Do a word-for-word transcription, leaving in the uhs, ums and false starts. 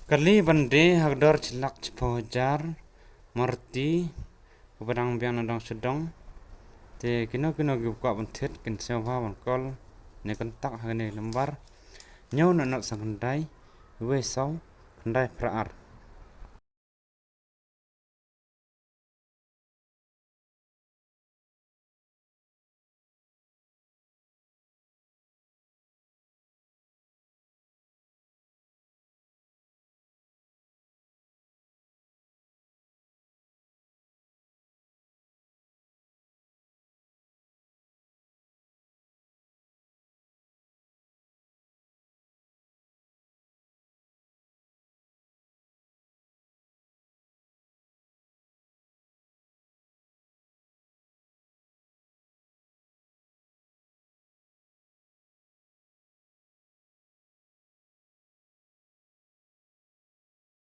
Kali ban die ha ka dor shi lak shiphew hajar Maruti kaba dang biang na dong sha dong. Te kino kino kiba kwah ban thied kin sngewbha ban call ne contact ha kane ka number: hynñiew nod nod san khyndai wei saw khyndai phra ar.